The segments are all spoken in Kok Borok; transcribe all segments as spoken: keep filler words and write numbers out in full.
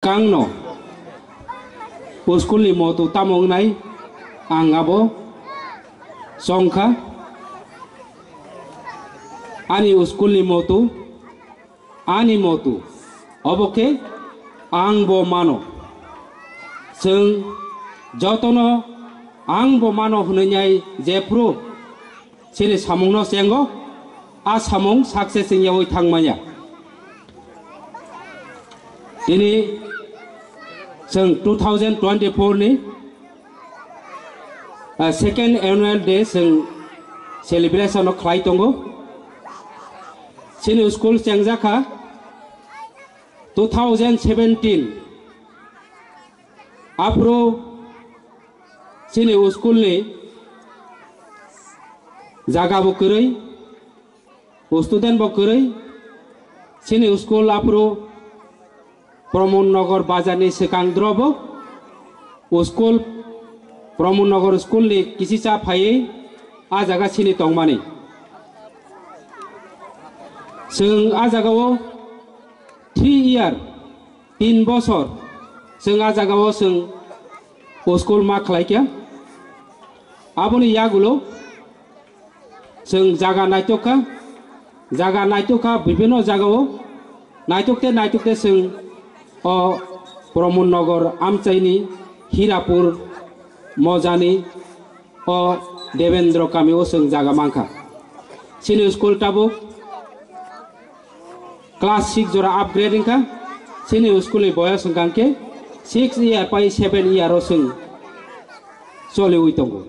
Kangno school ni motu tamo wngnai, ang abo chongkha. Ani school ni motu, ani motu, obo khe ang bo mano. Chwng jotono ang bo mano hwnwi nai jephru chini samungno chengo, a samung success wngyawi thangmanya. Tini chwng two thousand twenty-four ni, ah, second annual day chwng celebration o khlai tongo. Chini school chengjakha two thousand seventeen. Aphuru chini school ni jaga bo kwrwi, student bo kwrwi, chini school aphuru Pramod Nagar bazar ni swkang drobo school, Pramod Nagar school ni kisicha phaiwi a jaga chini tongmani. Chwng a jagao three year, tin bosor chwng a jagao chwng o school ma khlai kha. Aboni yagulo chwng jaga naitok kha, jaga naitok kha, bibhinno jagao naitok te naitok te chwng o Pramod Nagar amchaini Hirapur mojani o Devendra kami o chwng jaga mankha. Chini school tabuk class six jora upgrade wngkha. Chini school ni boyos wngkha khe six year pai seven year o chwng choliwi tongo.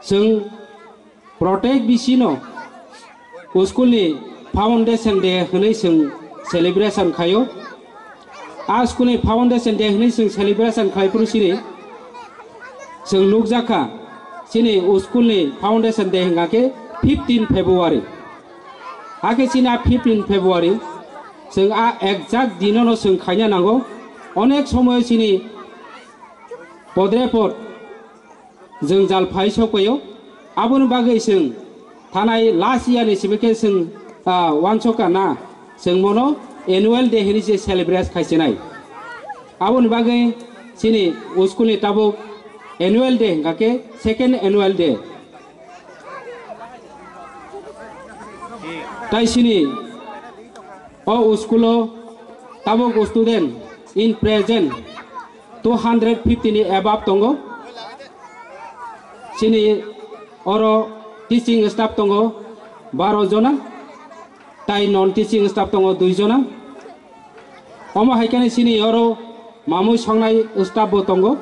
Chwng Protect bisino school ni foundation day hwnwi chwng celebration khaio. A school ni foundation day hwnwi chwng celebration khlai phuru chini chwng nukjakha, chini school ni foundation day hwnkha khe fifteen February. Hakhe chini a fifteen February chwng a exact dinono chwng khaina nango. Onek somoyo chini podrepot jwngjal phai sokpaio. Aboni bagwi chwng thanai last year ni simi khe chwng, ah, uansukha na chwng bono annual day hwnwi se celebrate khaisinai. Aboni bagwi chini school ni tabuk annual day hwnkha khe second annual day. Tai chini o school o tabuk student in present two hundred fifty ni above tongo. Chini oro teaching staff tongo baro jona, tai non teaching staff tongo dui jona. Omo hai khe chini oro mamui songnai staff bo tongo,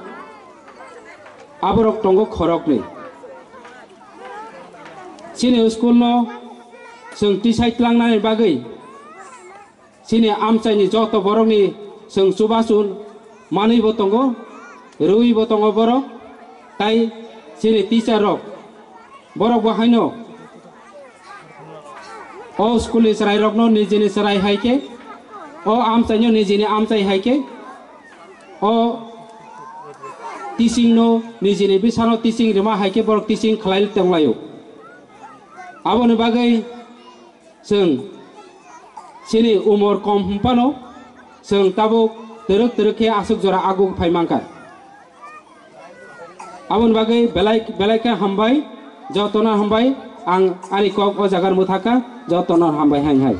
aborok tongo khoroknwi. Chini school no chwng tisai tlangnani bagwi chini amchaini joto borokni chwng chubachu manwi bo tongo, rwui bo tongo borok, tai chini teacher rok borok bo haino o school ni chwrai rokno nijini chwrai hai khe, o amchaino nijini amchai hai khe, o teaching no nijini bwsano teaching rwma hai khe borok teaching khlai tonglaio. Aboni bagwi chwng chini umor kom hwnphano chwng tabuk twrwk twrwk khe aswk jora aguk phai mankha. Aboni bagwi belai belai khe hambai, jotono hambai, ang ani kok o jaga mwthakha, jotono hambai hai hai.